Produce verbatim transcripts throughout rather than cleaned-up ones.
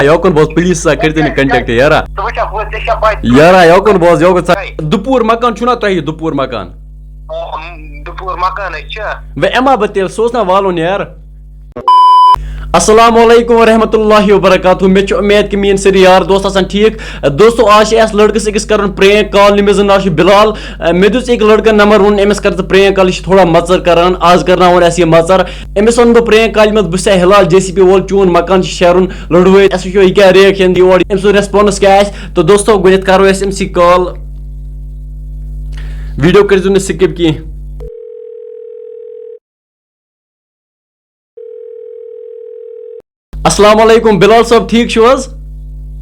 یوکُن بوز، پلیز سا کٔرۍ تٔمِس کنٹیکٹ یارا۔ ژٕ وٕچھکھ وۄنۍ ژےٚ چھےٚ پَے۔ یارا یوکُن بوز، یوکُن سا۔ دُپوٗر مکان چھُنا تۄہہِ، دُپوٗر مکان؟ آ، دُپوٗر مکان حظ چھِ۔ وۄنۍ اِما بہٕ تیٚلہِ، سُہ اوس نا والُن یار۔ السلام علیکم ورحمۃ اللہ وبرکاتہ۔ مےٚ چھِ اُمید کہِ میٲنۍ سٲری یار دوست آسَن ٹھیٖک۔ دوستو، آز چھِ اَسہِ لٔڑکَس أکِس کَرُن پرٛینٛک کال۔ أمِس سُنٛد ناو چھُ بِلال۔ مےٚ دیُت أکۍ لٔڑکَن نمبر، ووٚن أمِس کَر ژٕ پرٛینٛک کال، یہِ چھِ تھوڑا مَژَر کَران، آز کَرناوُن اَسہِ یہِ مَژَر۔ أمِس ووٚن بہٕ پرٛینٛک کالہِ منٛز، بہٕ چھُسے ہِلال جے سی پی وول، چون مکان چھُ شیرُن، لٔڑوٲے، اَسہِ وٕچھو یہِ کیٛاہ ریکشن دِ یورٕ، أمۍ سُنٛد ریسپانس کیٛاہ آسہِ۔ تہٕ دوستو، گۄڈٕنٮ۪تھ کَرو أسۍ أمۍ سٕے کال۔ ویڈیو کٔرۍزیو نہٕ سِکِپ کینٛہہ۔ السلام علیکم بلال صٲب، ٹھیٖک چھِو حظ؟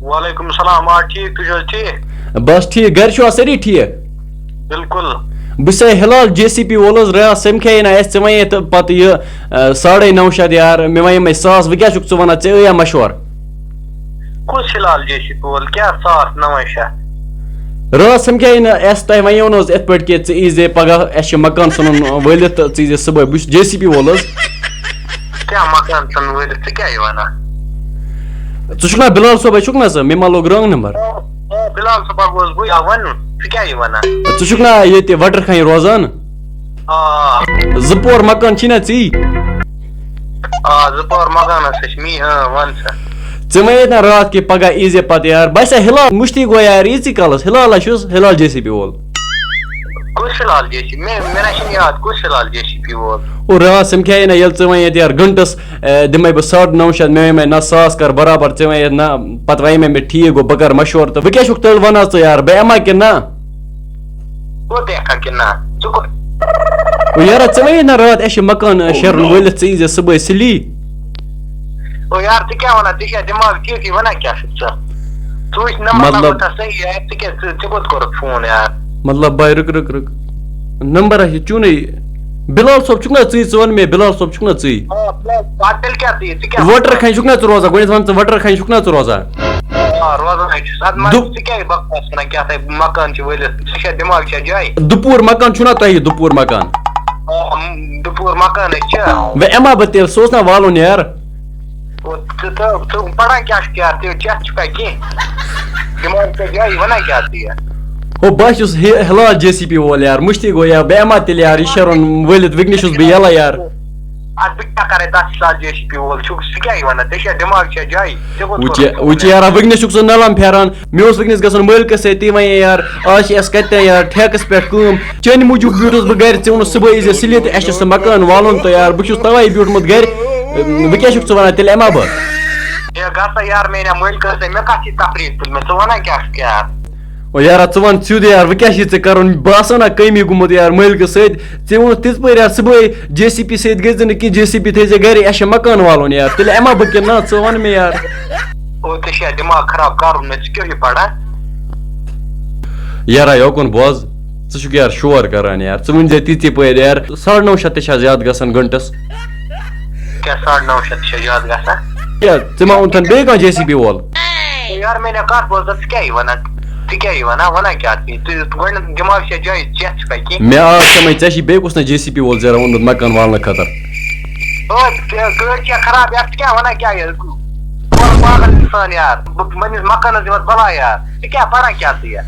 وعلیکم السلام، آ ٹھیٖک، تُہۍ چھِو حظ ٹھیٖک؟ بس ٹھیٖک، گرِ چھِوا سٲری ٹھیٖک؟ بِلکُل۔ بہٕ چھُسے ہلال جے سی پی وول حظ، رٲژ سمکھے نہ اَسہِ، ژےٚ وَنے تہٕ پتہٕ یہِ، آ، ساڑے نَو شیٚتھ یار، مےٚ وَنے یِمَے ساس، وۄنۍ کیٛاہ چھُکھ ژٕ وَنان، ژےٚ ٲیا مشورٕ؟ کُس ہلال جے سی پی وول؟ کیٛاہ ساس نَوَے شیٚتھ؟ رٲژ سمکھے نہ اَسہِ، تۄہہِ وَنیو نہٕ حظ یِتھ پٲٹھۍ کہِ ژٕ ییٖزے پگاہ، اَسہِ چھُ مکان ژھٕنُن وٲلِتھ تہٕ ژٕ ییٖزے صُبحٲے، بہٕ چھُس جے سی پی وول حظ۔ کیٛاہ مکان ژھٕنُن وٲلِتھ؟ ژٕ کیٛاہ یہِ وَنان؟ ژٕ چھُکھ نا بلال صٲبے چھُکھ نا ژٕ؟ مےٚ ما لوٚگ رانٛگ نمبر؟ آ، آ، بلال صٲبا گوس بٕے، آ، وَن، ژٕ کیٛاہ یہِ وَنان؟ ژٕ چھُکھ نا ییٚتہِ وٹر خانہِ روزان؟ آ، آ۔ زٕ پور مکان چھی نا ژی؟ آ، زٕ پور مکان ہسا چھِ مے، اۭں، وَن سا۔ ژےٚ وَنے نا راتھ کہِ پگاہ ییٖزِ پتہٕ یار، بہٕ ہسا ہلال مُشتی گوٚو یار، ییٖژٕے کالس ہلال ہا چھُس، ہلال جے سی بی وول۔ کُس ہلال جے سی؟ مےٚ، مےٚ نہ چھُنہٕ یاد کُس ہلال جے سی بی وول۔ او راتھ سمکھے نا، ییٚلہِ ژٕ وَنے ییٚتہِ یار گنٹس، اے، دِمے بہٕ ساڑ نَو شیٚتھ، مےٚ وَنے نا ساس کر برابر، ژےٚ وَنے نا، پتہٕ وَنے مےٚ، مےٚ ٹھیٖک گوٚو، بہٕ کر مشورٕ تہٕ وۄنۍ کیٛاہ چھُکھ تیٚلہِ وَنان ژٕ یار، بہٕ یِما کِنہٕ نہ؟ کوٚت ہٮ۪کھا کِنہٕ نہ؟ ژٕ کوٚت؟ او یارا، ژےٚ وَنے نا راتھ اَسہِ چھِ مکان، اے، شیرُن وٲلِتھ، ژٕ ییٖزِ صُبحٲے سُلی۔ او یار، ژٕ کیٛاہ وَنان؟ ژےٚ چھا دٮ۪ماغ ٹھیٖکٕے؟ وَنان کیٛاہ چھُکھ ژٕ؟ ژٕ وٕچھ نمبر مطلب؟ نمبر تھاو صحیح یار، ژٕ کیٛاہ، ژٕ، ژےٚ کوٚت کوٚرُتھ فون یار؟ مطلب، بھاے، رُک، رُک، رُک۔ نمبر آسہِ چونُے۔ بلال صٲب چھُکھ نا ژٕے؟ ژٕ وَن مےٚ، بلال صٲب چھُکھ نا ژٕے؟ آ، بلال، آ، تیٚلہِ کیٛاہ ژٕ یہِ؟ ژٕ کیٛاہ وٹر خانہِ چھُکھ نا ژٕ روزان؟ گۄڈٕنٮ۪تھ وَن ژٕ، وٹر خانہِ چھُکھ نا ژٕ روزان؟ آ، روزان ہے چھُس۔ اَدٕ ما دُ- ژٕ کیٛاہ یہِ بکواس وَنان؟ کیٛاہ تھایہِ مکان چھِ ؤلِتھ؟ ژےٚ چھا دٮ۪ماغ چھا جایہِ؟ دُپوٗر مکان چھُنا تۄہہِ، دُپوٗر مکان؟ آ، دُپوٗر مکان ہے چھِ۔ وۄنۍ یِما بہٕ تیٚلہِ، سُہ اوس نا والُن یار۔ ژٕ، ژٕ، ژٕ پَران کیٛاہ چھُکھ یار؟ ژےٚ چَتھ چھُکھا کینٛہہ؟ دٮ۪ماغ چھا جایہِ؟ وَنان کیٛاہ ژٕ یہِ؟ ہو، بہٕ ہا چھُس ہِ-، ہِلال جے سی پی وول یار، مُشتی گوٚو یار، بہٕ یِما تیٚلہِ یار، یہِ شیرُن وٲلِتھ، وٕنکیٚنَس چھُس بہٕ یَلَے یار۔ اَدٕ بہٕ کیٛاہ کَرَے تَتھ ہِلال جے سی پی وول چھُکھ، ژٕ کیٛاہ یہِ وَنان؟ ژےٚ چھا دٮ۪ماغ چھا جایہِ؟ ژےٚ کوٚت وٕچھ کوٚرُتھ یہِ، فون وٕچھ یہِ یار؟ یارا، وٕنکیٚنَس چھُکھ ژٕ نَلَن پھیران، مےٚ اوس وٕنکیٚنَس گژھُن مٲلکَس سۭتۍ، تی وَنے یار، آز چھِ اَسہِ کَتہِ تام یار ٹھیکَس پٮ۪ٹھ کٲم، چٲنہِ موٗجوٗب بیوٗٹھُس بہٕ گَرِ، ژےٚ ووٚنُتھ صُبحٲے ییٖزِ سُلہِ تہٕ اَسہِ چھُ سُہ مکان والُن تہٕ یار، بہٕ چھُس تَوَے بیوٗٹھمُت گَرِ۔ وۄنۍ کیٛاہ چھُکھ ژٕ وَنان؟ تیٚلہِ اَما بہٕ۔ ہے گژھ سا یار، میٛانہِ مٲلکَس سۭتۍ، مےٚ کَتھ چھِ تفریٖق تُلمٕژ؟ ژٕ وَنان کیٛاہ چھُکھ یار؟ او یارا، ژٕ وَن سیوٚد یار، وۄنۍ کیٛاہ چھُے ژےٚ کَرُن؟ بہٕ آسہٕ ہا نا کٲمی گوٚمُت یار مٲلکَس سۭتۍ۔ ژےٚ ووٚنُتھ تِژھ پٲرۍ یار صُبحٲے، جے سی پی سۭتۍ گٔژھۍ زِ نہٕ کینٛہہ، جے سی پی تھٲیزِ گَرِ، اَسہِ چھِ مکان والُن یار۔ تیٚلہِ اَما بہٕ کِنہٕ نہ؟ ژٕ وَن مےٚ یار۔ او، ژےٚ چھےٚ دٮ۪ماغ خراب کَرُن، مےٚ ژٕ کیٛاہ چھُے پَران؟ یارا، یوکُن بوز، ژٕ چھُکھ یار شور کران یار، ژٕ ؤنۍ زِ تِژی پٲرۍ یار، ساڑ نَو شیٚتھ تہِ چھا زیادٕ گژھان گٲنٹس؟ کیٛاہ ساڑ نَو شیٚتھ تہِ چھا زیادٕ گژھان؟ کیٛاہ، ژےٚ ما اوٚنتھن بیٚیہِ کانٛہہ جے سی بی وول؟ یار، مےٚ نہ کَتھ بوز، ژٕ کیٛاہ یہِ وَنان؟ ژٕ کیٛاہ یہِ وَنان؟ وَنان کیٛاہ ژٕ؟ ژٕ گۄڈٕنٮ۪تھ دٮ۪ماغ چھےٚ جایہِ، ژےٚ چھُکھا کینٛہہ؟ مےٚ آو سمجھ، ژےٚ چھُے بیٚیہِ کُس نہ جے سی بی وول زیرہ اوٚنمُت مکان والنہٕ خٲطرٕ؟ او، ژےٚ گٲڑۍ چھےٚ خراب یار، ژٕ کیٛاہ وَنان کیٛاہ یہِ؟ پاگل اِنسان یار، بہٕ، میٛٲنِس مکانَس دِوان بَلاے یار، ژٕ کیٛاہ پَران کیٛاہ ژٕ یہِ؟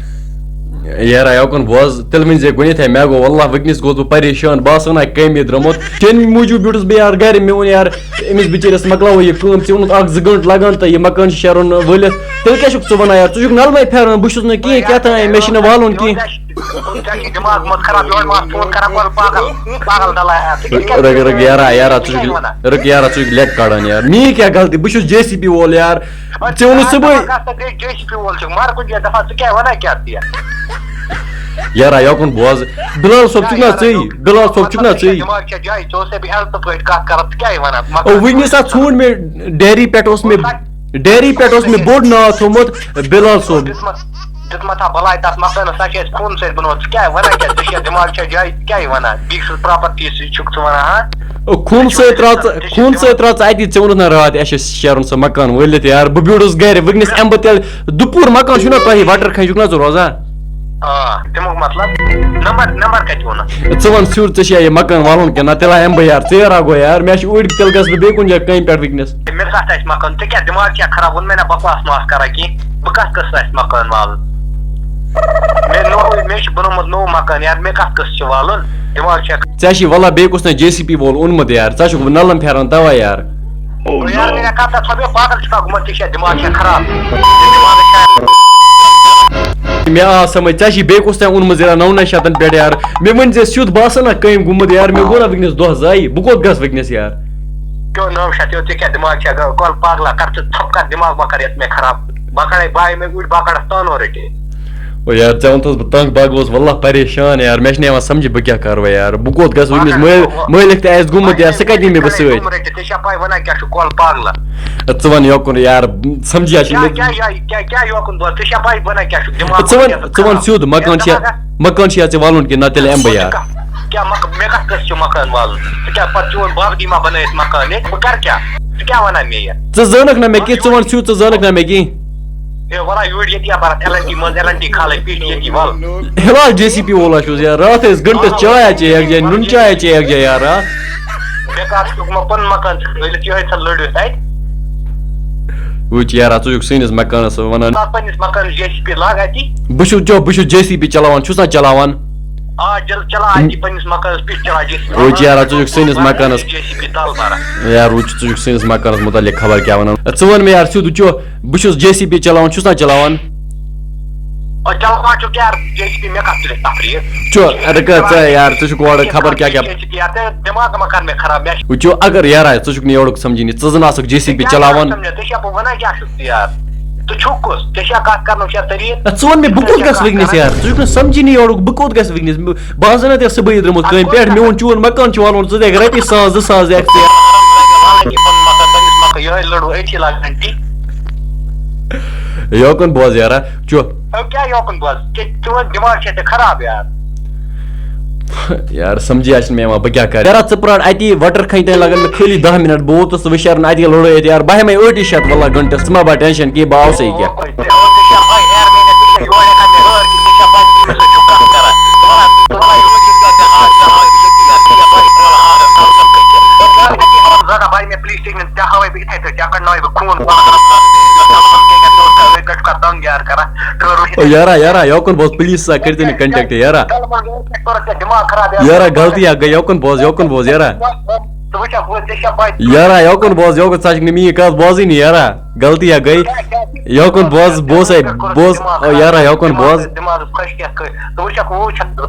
یارا، یوکُن بوز، تیٚلہِ ؤنۍ زِ گۄڈٕنٮ۪تھٕے، مےٚ گوٚو واللہ وٕنکیٚنَس گوٚوُس بہٕ پریشان، بہٕ آسہٕ ہا نا کامہِ درٛامُت۔ چٲنہِ موٗجوٗب بیوٗٹھُس بہٕ یار گرِ، مےٚ ووٚن یار، أمِس بِچٲرِس مۄکلاوو یہِ کٲم، ژےٚ ووٚنُتھ اَکھ زٕ گٲنٛٹہٕ لَگَن تہٕ یہِ مکان چھُ شیرُن وٲلِتھ، تیٚلہِ کیٛاہ چھُکھ ژٕ وَنان یار؟ ژٕ چھُکھ نَلمَے پھیران، بہٕ چھُس نہٕ کِہیٖنۍ، کیٛاہ تام، مےٚ چھِنہٕ والُن کِہیٖنۍ۔ ژےٚ چھِ دٮ۪ماغ مَتھ خراب، یورٕ ما فون کَران، پَگَل، پَگَل، پَگَل ڈَلاے ہا۔ ژٕ کیٛاہ، رُک، رُک، یارا، یارا، ژٕ ژٕ کیٛاہ چھُکھ، وَنان؟ رُک، یارا، ژٕ چھُکھ لٮ۪ک کَڑان یار، میٛٲنۍ کیٛاہ غلطی؟ بہٕ چھُس جے سی بی وول یار، ژےٚ ووٚنُتھ صُبحٲے۔ ژٕ کیٛاہ وَنان کیٛاہ ژٕ یار؟ یارا، یوکُن بوز، بِلال صٲب چھُکھ نا ژٕے؟ بِلال صٲب چھُکھ نا ژٕے؟ دٮ۪ماغ چھا جایہِ؟ ژٕ اوسَے بہٕ عزتہٕ پٲٹھۍ کَتھ کَران، ژٕ کیٛاہ یہِ وَنان؟ مطلب، او، وٕنی سا ژھونٛڈ مےٚ ڈیری پٮ۪ٹھ اوس مےٚ، ڈیری پٮ۪ٹھ اوس مےٚ بوٚڑ ناو تھوٚومُت بِلال صٲب۔ دیُتمَتھ، دیُتمَتھ ہا بَلاے تَتھ مکانَس، سۄ چھِ اَسہِ خوٗنہٕ سۭتۍ بَنٲومٕژ۔ ژٕ کیٛاہ وَنان کیٛاہ؟ ژےٚ چھےٚ دٮ۪ماغ چھا جایہِ؟ ژٕ کیٛاہ یہِ وَنان؟ بیٚیہِ سٕنٛز پراپرٹی سۭتۍ چھُکھ ژٕ وَنان، ہاں؟ او، خوٗنہٕ سۭتۍ ترٛاو ژٕ، خوٗنہٕ سۭتۍ ترٛاو ژٕ اَتی، ژےٚ ووٚنُتھ نہ راتھ اَسہِ چھِ شیرُن سُہ مکان وٲلِتھ یار، بہٕ بیوٗٹھُس گَرِ، وٕنکیٚنَس یِمہٕ بہٕ تیٚلہِ دُپوٗر مکان چھُنہ تۄہہِ وَٹَر کھنٛجُک نہ ژٕ روزان؟ آ، تمیُک مطلب، نمبر نمبر کتہِ ووٚنُتھ؟ ژٕ وَن سیوٚد، ژےٚ چھےٚ یہِ مکان والُن کِنہٕ نہ؟ تیٚلہِ ہا یِمہٕ بہٕ یار، ژیر ہا گوٚو یار، مےٚ چھِ اوٗرۍ، تیٚلہِ گژھٕ بہٕ بیٚیہِ کُنہِ جایہِ کامہِ پٮ۪ٹھ وٕنکیٚنَس۔ مےٚ کَتھ آسہِ مکان، ژےٚ کیٛاہ دٮ۪ماغ چھےٚ خراب؟ ووٚن مےٚ نہ بکواس ماف کَران کینٛہہ، بہٕ کَتھ قٕصہٕ آسہِ مکان والُن؟ مےٚ نوٚو، مےٚ چھُ بنومُت نوٚو مکان یار، مےٚ کَتھ قٕصہٕ چھُ والُن؟ دٮ۪ماغ چھےٚ ژےٚ چھِ وَلہ بیٚیہِ کُس تام جے سی پی وول اوٚنمُت یار، ژٕ چھُکھ نَلَن پھیران تَوَے یار۔ یار، مےٚ کَتھ ژٕ ژھۄپہٕ پاگل چھُکھا گوٚمُت، ژےٚ چھےٚ دٮ۪ماغ چھےٚ خراب؟ مےٚ آو سمجھ، ژےٚ چھی بیٚیہِ کُس تام اوٚنمُت زیرہ نَونَے شیٚتَن پٮ۪ٹھ یار۔ مےٚ ؤنۍ زِ سیوٚد، بہٕ آسہٕ نا کٲمہِ گوٚمُت یار، مےٚ گوٚو نا وٕنکیٚنَس دۄہ ضایع، بہٕ کوٚت گژھٕ وٕنکیٚنَس یار؟ کیوں نَو شیٚتھ یوت، ژےٚ کیٛاہ دٮ۪ماغ چھےٚ؟ کۄل پاگلا، کَر ژٕ ژھۄپہٕ، کَر دٮ۪ماغ مہ کَر یَتھ مےٚ خراب۔ بہٕ کَڑَے بایہِ مےٚ اُرۍ، بہٕ کَڑَس تانو رٔٹِتھ۔ او یار، ژےٚ ووٚنتھَس بہٕ تنٛگ، بہٕ گوس واللہ پریشان یار، مےٚ چھِنہٕ یِوان سمجھِ بہٕ کیٛاہ کَرٕ وۄنۍ یار، بہٕ کوٚت گژھٕ وٕنکیٚنَس؟ مٲلۍ، مٲلِک تہِ آسہِ گوٚمُت یار، سُہ کَتہِ نِمہِ بہٕ سۭتۍ؟ ژےٚ چھےٚ پَے وَنان کیٛاہ چھُ کۄل پاگلا؟ ژٕ وَن یوکُن یار، سمجھیا چھُنہٕ کیٛاہ، مےٚ۔ کیٛاہ، یہِ، کیٛاہ، کیٛاہ یوکُن بوز؟ ژےٚ چھےٚ پَے وَنان کیٛاہ چھُکھ؟ دٮ۪ماغ ژٕ وَن، کیٛاہ چھُکھ ژٕ وَن خراب؟ سیوٚد، مکان چھُ، دٮ۪ماغ مکان چھُ یا ژےٚ والُن کِنہٕ نہ تیٚلہِ اَمہٕ بہٕ یار۔ کیٛاہ مکان؟ مےٚ کَتھ قٕصہٕ چھُ مکان والُن؟ ژٕ کیٛاہ پَتہٕ چون باب دی ما بَنٲیِتھ مکان ییٚتہِ؟ بہٕ کَرٕ کیٛاہ؟ ژٕ کیٛاہ وَنان مےٚ یہِ؟ ژٕ زٲنَکھ نہ مےٚ کینٛہہ، ژٕ وَن سیوٚد، ژٕ زٲنَکھ نہ مےٚ کینٛہہ۔ ہے وَلہ یوٗرۍ ییٚتی اَپَر ایل این ٹی منٛز، ایل این ٹی کھالٕے پیٖٹھۍ ییٚتی وَل۔ ہِلال جے سی پی وول ہا چھُس یار، راتھ ٲسۍ گھنٹَس چاے ہا چے اَکھ جایہِ، نُن چاے ہا چے اَکھ جایہِ یار راتھ۔ بیکار چھُکھ مےٚ پَنُن مکان ژھٕنِتھ، یِہوٚے ژھٕن لٔڑِتھ اَتہِ۔ وٕچھ یارا، ژٕ چھُکھ سٲنِس مکانَس وَنان۔ ژٕ پَنٕنِس مکانَس جے سی پی لاگ اَتی۔ بہٕ چھُس، چو، بہٕ چھُس جے سی پی چلاوان، چھُس نا چلاوان؟ آ، چل-، چلاو اَتی پَنٕنِس مکانَس پیٖٹھۍ چلاو جے سی پی۔ وٕچھ یارا، ژٕ چھُکھ سٲنِس مکانَس۔ جے سی پی تَل بَران۔ یار، وٕچھ، ژٕ چھُکھ سٲنِس مکانَس مُتعلِق خبر کیٛاہ وَنان۔ ژٕ وَن مےٚ یار سیوٚد، وٕچھو، بہٕ چھُس جے سی پی چلاوان، چھُس نا چلاوان؟ او، چلاوان چھُکھ یار، جے سی پی، مےٚ کَتھ تُلِتھ تفریٖح؟ چو، اَدٕ کَر ژٕ یار، ژٕ چھُکھ اورٕ خبر کیٛاہ کیٛاہ۔ جے سی پی یار، ژٕ دٮ۪ماغ مہ کَر مےٚ خراب، مےٚ چھُ وٕچھو، اگر یارا، ژٕ چھُکھ نہٕ یورُک سمجھٲنی، ژٕ زَن آسَکھ جے سی پی کیٛاہ چلاوان۔ سمجھان؟ ژےٚ چھا بہٕ وَنان کیٛاہ چھُکھ ژٕ یار؟ ژٕ چھُکھ کُس؟ ژےٚ چھا کَتھ کَرنُک چھا طریٖقہٕ؟ اَدٕ ژٕ وَن مےٚ، بہٕ کوٚت گژھٕ وٕنکیٚنَس یار؟ ژٕ چھُکھ نہٕ سمجھٲنی یورُک، بہٕ کوٚت گژھٕ وٕنکیٚنَس؟ بہٕ، بہٕ حظ زَن اَتہِ صُبحٲے درٛامُت کامہِ پٮ۪ٹھ، میون چون مکان چھُ والُن، ژٕ دِکھ رۄپیہِ ساس، زٕ ساس دِکھ ژٕ یار۔ یِہوٚے لٔڑوٕ أتھی لاگان ٹی۔ یوکُن بوز یارا، چُپ۔ او کیٛاہ یوکُن بوز؟ کہِ چون دٮ۪ماغ چھےٚ ژےٚ خراب یار۔ یار، سمجھی آسہِ نہٕ مےٚ یِوان، بہٕ کیٛاہ کرٕ؟ یارا، ژٕ پرٛار اَتی، وٹر کھنہِ تانۍ لگن مےٚ خٲلی دَہ منٹ، بہٕ ووتُس تہٕ وٕچھِ یارن اَتہِ گٔے لڑٲے اَتہِ یار، بہٕ ہٮ۪مے ٲٹی شیٚتھ، وَللہ گنٹس، ژٕ مہ بر ٹینشن کینٛہہ، بہٕ آوسے ییٚکیٛاہ۔ او یارا، یارا، یوکُن بوز، پلیز سا، کٔرۍزِ نہٕ کنٹیکٹ، یارا۔ یارا، غلطی اکھ گٔے، یوکُن بوز، یوکُن بوز، یارا۔ یارا، یوکُن بوز، یوکُن، ژٕ چھُکھ نہٕ میٛٲنۍ کتھ بوزٲنی، یارا۔ غلطی اکھ گٔے۔ یوکُن بوز، بوز، ہے، بوز۔ او یارا، یوکُن بوز۔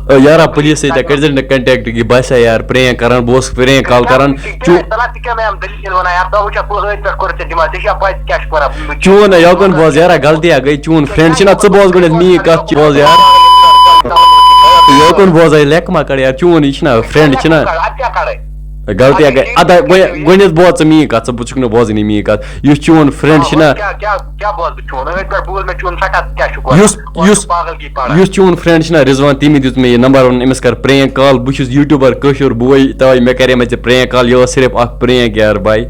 او یارا، پلیز سا، ژےٚ کٔرۍزِ نہٕ کنٹیکٹ، یہِ باسیا یار، پرینک کران، بہٕ اوسُس پرینک کال کران۔ چون، چون، یوکُن بوز یارا، غلطی اکھ گٔے، چون فرینڈ چھُنہ، ژٕ بوز گۄڈٕنیتھ میٛٲنۍ کتھ، بوز یار۔ یوکُن بوز، ہے، لیکھ ما کڑ یار، چون یہِ چھُنہ فرینڈ چھُنہ۔ غلطی اکھ گٔے، ادا گۄ-، گۄڈٕنیتھ بوز ژٕ میٛٲنۍ کتھ، ژٕ، بہٕ چھُکھ نہٕ بوزٲنی میٛٲنۍ کتھ۔ یُس چون فرینڈ چھُنہ، کیٛاہ، کیٛاہ، کیٛاہ بوز بہٕ چون؟ أتھۍ پٮ۪ٹھ بوز مےٚ چون سٮ۪ٹھاہ، ژٕ کیٛاہ چھُکھ وَنان؟ یُس، یُس، پاگل کی پارا۔ یُس چون فرینڈ چھُنہ رضوان، تٔمۍ دیُت مےٚ یہِ نمبر، ووٚنُن أمِس کر پرینک کال، بہٕ چھُس یوٗٹیوٗبر کٲشُر بوے، توے مےٚ کریمے ژےٚ پرینک کال، یہِ ٲس صرف اکھ پرینک یار بھائی۔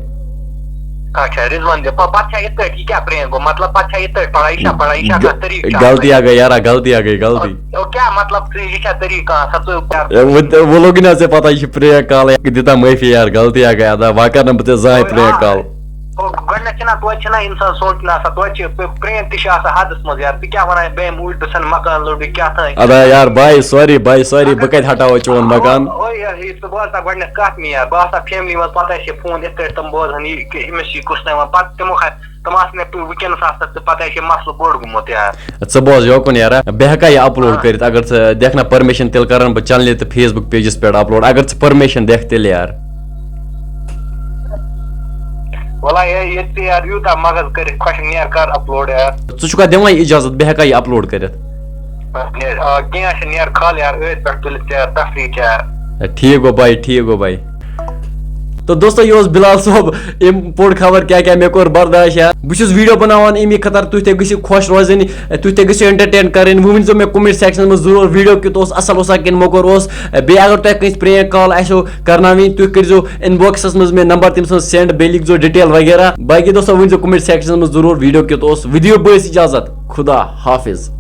اچھا، رضوان دِ، پَ-، پَتہٕ چھا یِتھ پٲٹھۍ، یہِ کیٛاہ پرینک گوٚو؟ مطلب، پَتہٕ چھا یِتھ پٲٹھۍ پَران؟ یہِ چھا پَران؟ یہِ چھا کانٛہہ طریٖقہٕ چھا؟ غلطی اکھ گٔے یارا، غلطی اکھ گٔے، غلطی۔ او، کیٛاہ مطلب، یہِ چھا طریٖقہٕ کانٛہہ؟ سا ژٕ کیٛاہ؟ اے، وۄنۍ، وۄنۍ لوٚگُے نہ ژےٚ پتہ، یہِ چھِ پرینک کال، یہِ دِتا معٲفی یار، غلطی اکھ گٔے ادا، وۄنۍ کرٕ نہٕ بہٕ ژےٚ زانٛہہ پرینک کال۔ او، گۄڈٕنٮ۪تھ چھِنہ توتہِ چھِنہ اِنسان سونٛچُن آسان، توتہِ چھِ پرینک تہِ چھِ آسان حدس منٛز یار، بہٕ کیٛاہ وَنان، بہٕ ہٮ۪مہٕ اوٗرۍ، بہٕ ژھٕنہٕ مکان لوٚڑُے کیٛاہ تام۔ ادا یار، بھائی، سوری، بھائی، سوری، بہٕ کتہِ ہٹاوے چون مکان؟ او، او، یہِ، یہِ، ژٕ بوز سا گۄڈٕنٮ۪تھ کَتھ مےٚ یار، بہٕ آسہٕ ہا فیملی منٛز، پَتہٕ آسہِ ہے فون یِتھ پٲٹھۍ تِم بوزان، یہِ کہِ أمِس یہِ کُس تام وَنان، پَتہٕ تِمو کھا-، تِم آسہٕ مےٚ پَ-، وٕنکیٚنَس آسہٕ تَتھ تہٕ پَتہٕ آسہِ ہے مسلہٕ بوٚڑ گوٚمُت یار۔ ژٕ بوز یوکُن یارا، بہٕ ہٮ۪کا یہِ اپلوڈ آ۔ کٔرِتھ؟ اگر ژٕ دِکھ نہ پٔرمِشن، تیٚلہِ کرن بہٕ چینلہِ تہٕ Facebook پیجس پٮ۪ٹھ اپلوڈ، اگر ژٕ پٔرمِشن دِکھ تیٚلہِ یار۔ وَلہ ہے، ییٚلہِ ژےٚ یار یوٗتاہ مغز کٔرِتھ خۄش نیر کر اپلوڈ یار۔ ژٕ چھُکھا دِوان یہِ اجازت بہٕ ہٮ۪کا یہِ اپلوڈ کٔرِتھ؟ نیر، آ، کینٛہہ چھُنہٕ، نیر کھال یار، أتھۍ پٮ۪ٹھ تُلِتھ ژےٚ یار تفریٖح چیار۔ ٹھیٖک گوٚو بھائی، ٹھیٖک گوٚو بھائی۔ تو دوستو، یہِ اوس بلال صٲب، أمۍ پوٚر خبر کیٛاہ کیٛاہ مےٚ کوٚر برداش یار۔ بہٕ چھُس ویٖڈیو بناوان اَمی خٲطرٕ، تُہۍ تہِ گٔژھِو خۄش روزٕنۍ، تُہۍ تہِ گٔژھِو entertain کَرٕنۍ۔ وۄنۍ ؤنۍزیو مےٚ comment section منٛز ضروٗر ویٖڈیو کیُتھ اوس، اَصٕل اوسا کِنہٕ موٚکُر اوس۔ بیٚیہِ اگر تۄہہِ کٲنٛسہِ پرٛینٛک کال آسیو کرناوٕنۍ، تُہۍ کٔرۍزیو inboxس منٛز مےٚ نمبر تٔمۍ سٕنٛز send، بیٚیہِ لیکھزیو detail وغیرہ۔ باقٕے دوستو، ؤنۍزیو comment sectionس منٛز ضروٗر ویٖڈیو کیُتھ اوس۔ ویٖڈیو بٲیِس اجازت، خدا حافظ۔